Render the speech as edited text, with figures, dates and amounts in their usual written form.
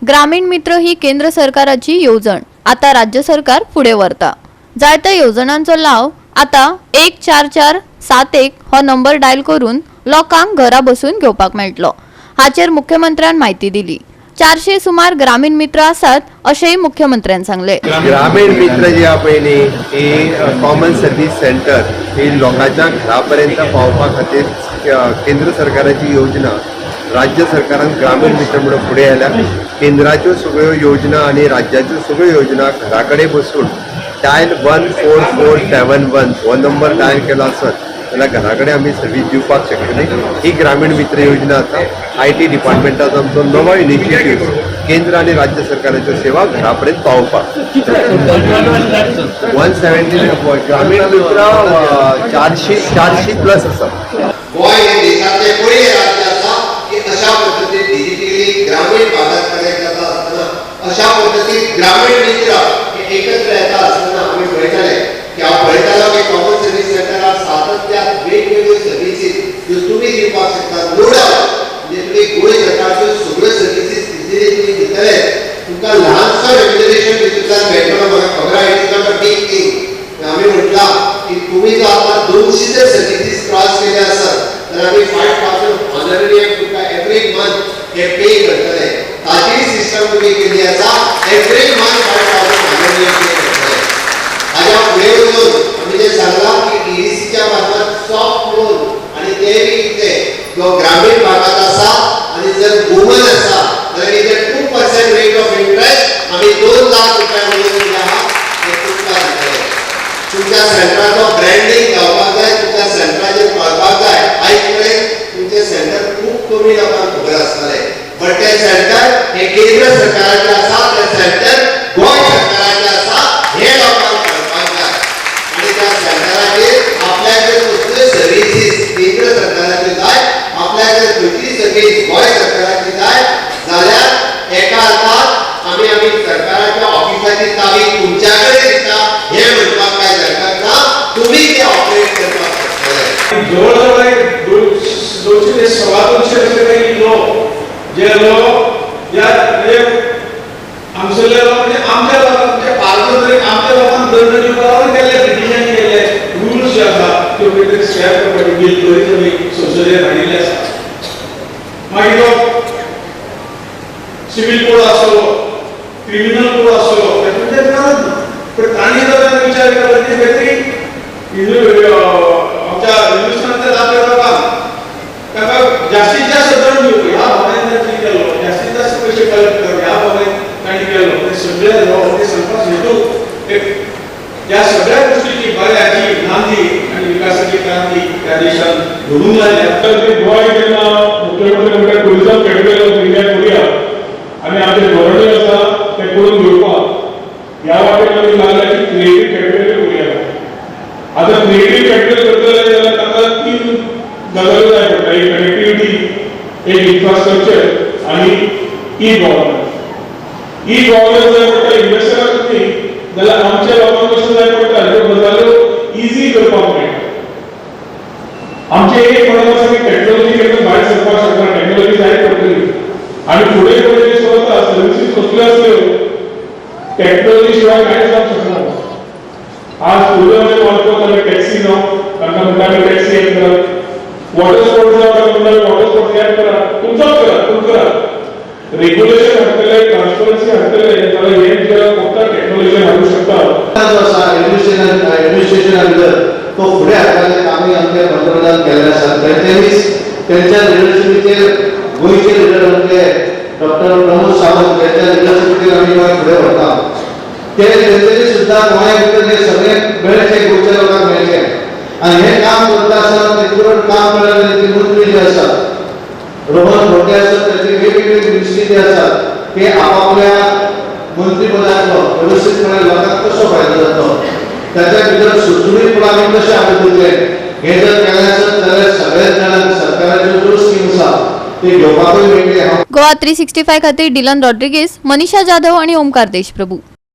ग्रामीण मित्र ही केंद्र सरकाराची येवजण आता राज्य सरकार फुडें व्हरता. जायत्या येवजणांचो लाव आता 14471 हो नंबर डायल करून लोकांक घरा बसून घेवपाक मेळटलो. हाचेर मुख्यमंत्र्यान म्हायती दिली. 400 सुमार ग्रामीण मित्र आसात अशेंय मुख्यमंत्र्यान सांगले. ग्रामीण मित्र जी आहा पळय न्ही, ही कॉमन सर्वीस सेंटर ही लोकांच्या घरा पर्यंत पावोवपा खातीर केंद्र सरकाराची योजना राज्य सरकारान ग्रामीण मित्र म्हणून फुडें आयल्या. केंद्राच्यो सगळ्यो योजना आनी राज्याच्यो सगळ्यो योजना घरा कडेन बसून डायल 14471 हो नंबर डायल केलो आसत जाल्यार घरा कडेन आमी सर्वीस दिवपाक शकतली. ही ग्रामीण मित्र योजना आसा. IT डिपार्टमेंटाचो आमचो नवो इनिशिएटीव, केंद्र आनी राज्य सरकाराच्यो सेवा घरा पर्यंत पावोवपाक. 170 ग्रामीण मित्र 400 प्लस आसा. गोंय हे देशातले पयले राज्य आसा की अशा पद्दतीन डिजिटली ग्रामीण भागात कनेक्ट जाता आसतना, अशा पद्दतीन ग्रामीण मित्र हे एकत्र येता आसतना आमी पळयताले की हांव पळयतालो की कॉमन सर्वीस सेंटरार सातत्यान वेगवेगळ्यो सर्विसीस ज्यो तुमी दिवपाक शकता. नो डावट, म्हणजे तुमी गोंय सरकारच्यो सगळ्यो सर्विसीस इझिली तुमी दितले, तुमकां ल्हानसो रेम्युनरेशन तितूंतल्यान मेळटलो, म्हाका खबर आहा. It is not a big thing. आमी म्हटलां की तुमी जो आतां 200 जर सर्विसीस क्रॉस केले आसत तर आमी 5,000 ऑनरेरियम तुमकां एवरी मंथ हे पे करतले. ताची सिस्टम तुमी केल्ली आसा. एवरी मंथ 5,000 ऑनरेरियम पे करतले. हाज्या फुडें वचून आमी जे सांगलां की ईडीसीच्या मार्फत सॉफ्ट लोन आनी ते बी कितें जो ग्रामीण भागात आसा आनी जर वुमन आसा जाल्यार कितें 2% रेट ऑफ इंट्रस्ट आमी 2 लाख रुपया म्हणून कितें आहा ते तुमकां दितले. तुमच्या सेंटराचो ब्रँडींग जावपाक जाय, तुमच्या सेंटराचेर कळपाक जाय. आयज पर्यंत तुमचे सेंटर खूब कमी लोकांक खबर आसतले, बट ते सेंटर हे केंद्र सरकाराचे आसा, ते सेंटर गोंय सरकाराचे आसा हे लोकांक कळपाक जाय. आनी त्या सेंटराचेर आपल्याक जर कसल्यो सर्विसीस केंद्र सरकाराच्यो जाय, आपल्याक जर खंयची सर्वीस गोंय सरकाराची जाय जाल्यार एका अर्थात आमी सरकाराच्या ऑफिसाची चावी तुमच्या कडेन दिता हे म्हणपाक कांय हरकत ना. तुमी ते ऑपरेट करपाक शकतले. जवळजवळ एक 200 ते 225 असे काही लोक, जे लोक या म्हणजे हांगसरले लोक, म्हणजे आमच्या लोकांक, म्हणजे पालकर तरी आमच्या लोकांक दंड दिवपाक केल्ले, ब्रिटिशांनी केल्ले रुल्स जे आसा त्यो खंय तरी स्क्रॅप करपाची बील तरी तुमी संसदेर हाडिल्ले आसा. मागीर तो सिवील कोड आसलो, क्रिमिनल कोड आसलो, तातूंत गरज ना, पण तांणी जर तेन्ना विचार केलो की खंय तरी हिंदू आमच्या हिंदुस्थानातल्या दाखल्या लोकांक ताका जास्तीत जास्त दंड दिवप ह्या भावनेन तांणी केलो, जास्तीत जास्त पयशे कलेक्ट करप ह्या भावनेन तांणी केलो. ते सगळे लॉ ते सांगपाक हेतू एक ह्या सगळ्या गोष्टीची बऱ्याची नांदी आणि विकासाची क्रांती त्या देशात घडून लागल्या. तर ते गोंय जेन्ना मुख्यमंत्री म्हणटा टुरिझम कॅपिटल ऑफ इंडिया करूया आनी आमचे धोरणूय आसा ते करून घेवपाक, ह्या वाटेन आमी लागल्या की क्रिएटीव कॅपिटल करूया. आतां क्रिएटीव कॅपिटल करतले जाल्यार ताका तीन गजाली जाय पडटा: एक कनेक्टिविटी, एक इन्फ्रास्ट्रक्चर आनी ई गव्हर्नन्स. ई गव्हर्नन्स जाय पडटा इन्व्हेस्टराक न्ही जाल्यार आमच्या लोकांक कशें जाय पडटा, ह्यो गजाल्यो इजी करपाक मेळटा. आमचे एक म्हणप आसा की टॅक्नॉलॉजी केन्ना भायर सरपाक शकना. टॅक्नॉलॉजी जाय पडटली आनी फुडें फुडें जे वता, सर्विसीस कसल्यो आसल्यो, टॅक्नॉलॉजी शिवाय कांयच जावंक शकना. आज टुरिझम मार्फत आमी टॅक्सी जावं तांकां म्हणटा आमी टॅक्सी ऍप करात, वॉटर स्पोर्ट्स जावं तांकां म्हणटा वॉटर स्पोर्ट्स ऍप करा, तुमचोच करा, पूण करा. रेग्युलेशन हाडटले, ट्रान्सपरन्सी हाडटले जाल्यार हें जे फक्त टॅक्नॉलॉजी हाडूंक शकता. जो आसा एडमिनिस्ट्रेशन एडमिनिस्ट्रेशना भितर तो फुडें हाडपाचें कामूय आमचे पंतप्रधान केल्लें आसा. तेंच्यांनीच तेंच्या लिडरशिपीचेर, गोंयचे लिडर आमचे डॉक्टर प्रमोद सावंत हेच्या लिडरशिपीचेर आमी गोंय फुडें व्हरता. ते तेंच्यांनी सुद्दां गोंया भितर हें सगळें मेळचें, गोंयच्या लोकांक मेळचें आनी हें काम करता आसतना तेंचे काम करणारे तेंचे मंत्री जे आसात, रोहन खंवटे आसात, ताचे वेगवेगळे मिनिस्ट्री जे आसात ते आपापल्या मंत्रीपदाचो व्यवस्थितपणे लोकांक कसो फायदो जातलो, ताच्या भितर सुरसुरीतपणा आमी कशें हाडून दितले, हें जर केलें आसत जाल्यार सगळ्याच जाणांक सरकाराच्यो ज्यो स्कीम आसा ते घेवपाकूय मेळटले. हांव गोवा 365 खातीर डिलन रॉड्रिगेज, मनीषा जाधव आणि ओमकार देशप्रभू.